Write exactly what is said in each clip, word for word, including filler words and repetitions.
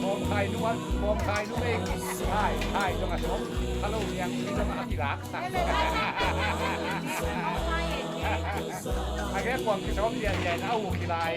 Bawm khai nu, bawm khai nu ei. Khai, khai zong a sawm. Hello, niang, ni zong a kilak. A ge kuang kisawm lian lian a u kilai.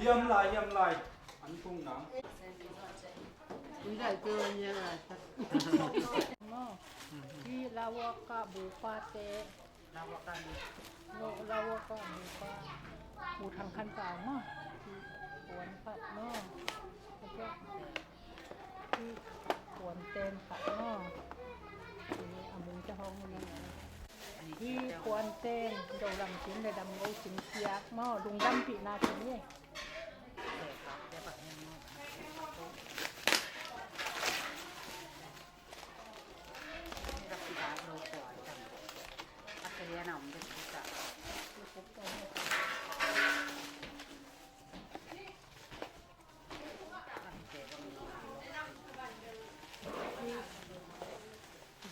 Hiam lai, hiam lai. An tung nang. Hi lawaka bupa te. Lawaka bupa. Bu thang khan pau maw. Hi puan phat maw. Hi puan ten phat maw. Hi a mun te hong ni. Hi puan ten do lam cin le dam go cin siak maw. Lungdam pihna cin ni.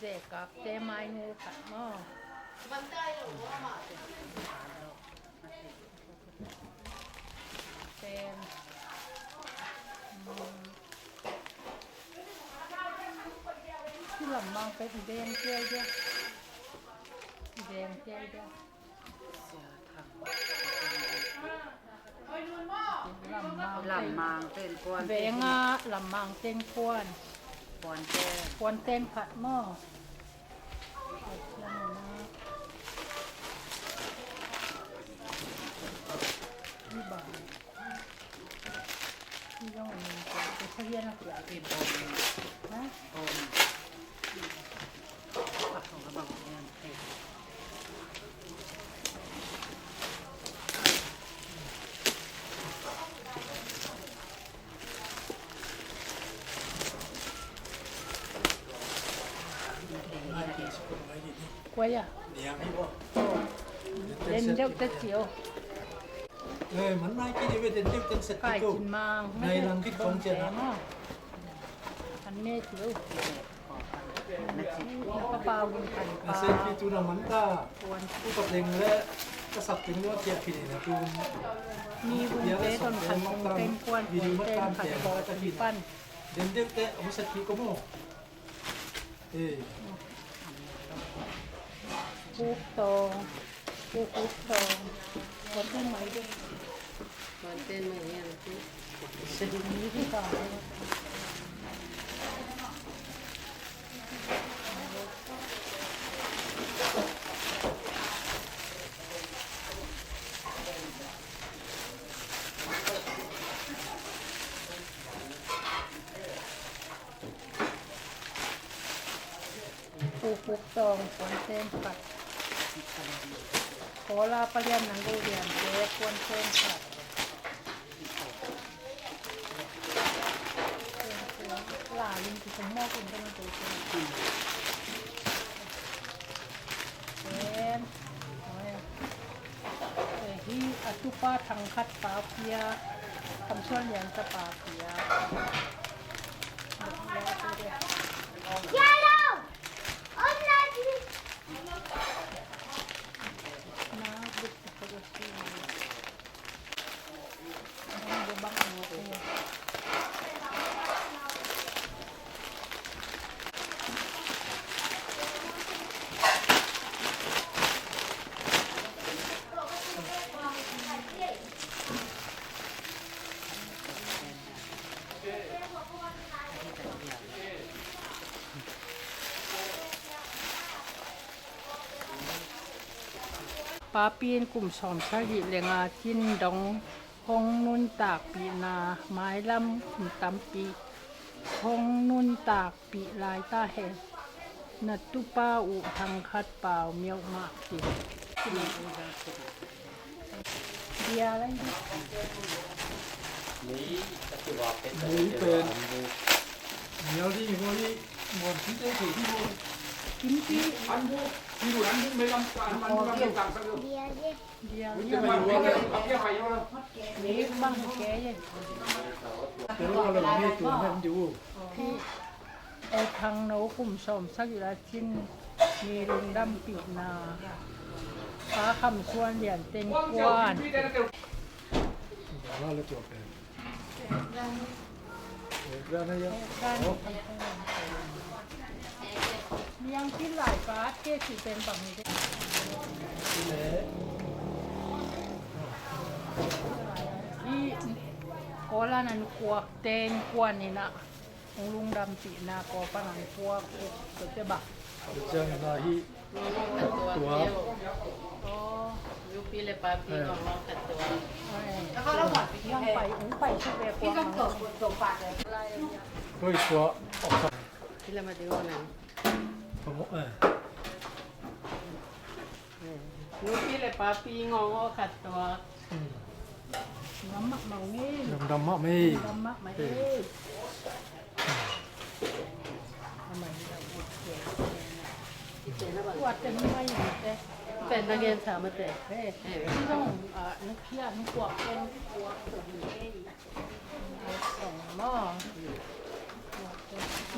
Zekakte maingu khat maw? Pen. Lam mang pen i veng kei dia. I veng kei dia. Lam mang pen kuan. Venga lam mang teng kuan. Kuan teng. Kuan teng khat maw. Lam mang. Kuaya. Den deuh te cio. Eh, man nai kini ve den deuh ten set kai ko. Kin mang. Nai lang kit kong cia na. Kan ne cio. Ka pau ding kan pau. Na se ki tu na man ta. Wan. Ku ka deng le ka sap ding lo kia kini na tu. Ni bung te ton kan kong ten kuan video kuan ma ten kan kan ko ta kini. Pan. Den deuh te amu set ki ko mo. Eh. Buk tong. Buk, buk tong. Kuanten mai ding. Kuanten mai hiam tu. Pupuk tawng puanten khat. Kawla palian nang go lian te puanten khat. La lim ki sung mawk in ka na go te. Ken. Hi a tupa Thangkhat pa pia, Khamsuan Lian tapa pia. Papi in kum sawmsagih le nga cin dong hong nuntakpihna mailam kum tampi hong nuntakpih lai ta hen. Na tupa uh Thangkhat Pau miauh mah ci. Bia lai. Mei pen miau di ko hi. Muan ci te ci di ko. Kimpi. An bu. Ci bu an bu mei lam an bu lam tang sa ko. Bia ye. Ei Thangno kum sawmsagih le cin ni lungdampihna Pa Kham Suan Lian teng kuan. Niang kin lai ka at ke si pen bang ni. Hi Kawla na nukuak teng kuan ni na. Hong lungdampihna kawpa nang puak uh, tua te ba. Tua ciang na hi tua. Nupi le papi ngawng ngawng khat tua. Hong pai, hong pai suk ve puak nang. Tua i tua. Kila ma ding nang. Kamu eh. Nupi le papi ngawng ngawng khat tua. Ngam mahmah ngei. Ngam mahmah ngei. Ngam mahmah ngei. Pen na gen sa mate.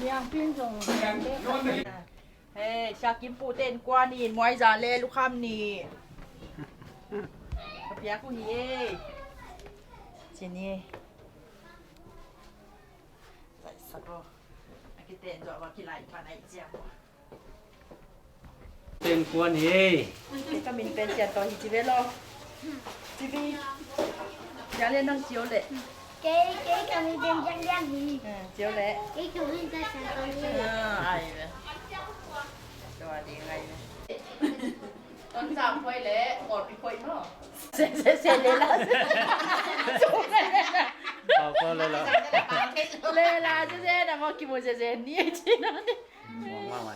Niang pin zong. Hei, Sia Kim Pu ten kuan in muaiza le lukham ni. Ka piak uh hi ei. Ci ni. Zai sak lo. A kiten zo ba kilai pa nai cia. Ten kuan hi ei. Ka min pen cia to hi ci ve lo. Ci vi. Cia le nang cio le. Kei, kei ka min pen Lian Lian hi. Cio le. Kei ka min pen Sia Tony. Ai ve. Tua ding ai ve. Ton Sang Khoi le Ngawlpi Khoi maw. Se, se, se le la. Lela zezen a maw, kimu zezen ni ei ci na ni.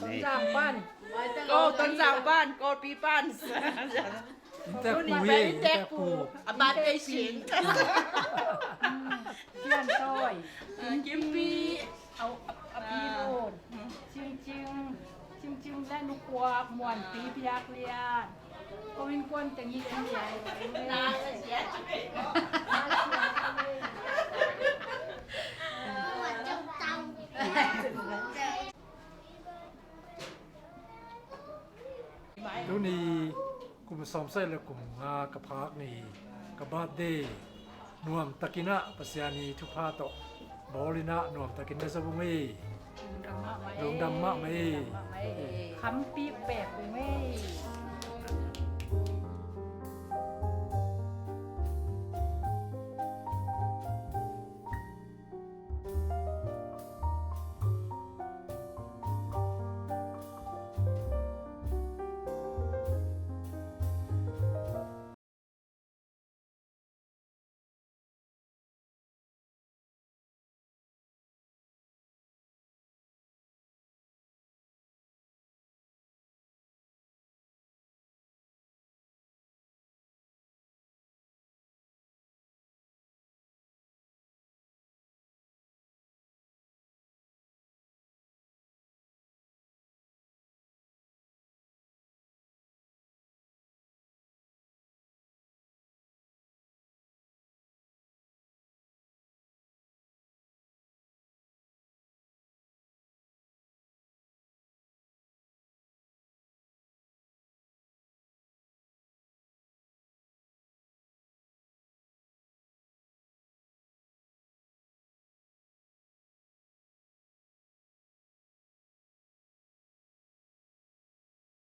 Tonzang pan. Ko Tonzang pan, Kawlpi pan. Inntek pu hi, inntek pu. A birthday sin. Sian Tawi. Kimpi. A pi Lun. Cingcing. Cingcing le Nukua, Muanpi, Piak Lian. Ko innkuan teng hi en lian. Tuni kum sawmsagih le kum nga ka phak ni, ka birthday. Nuamtakin ah Pasian i thupha tawh bawlin ah nuamtakin na zo ung ei. Lungdam mahmah ei. Khampi pek ung ei.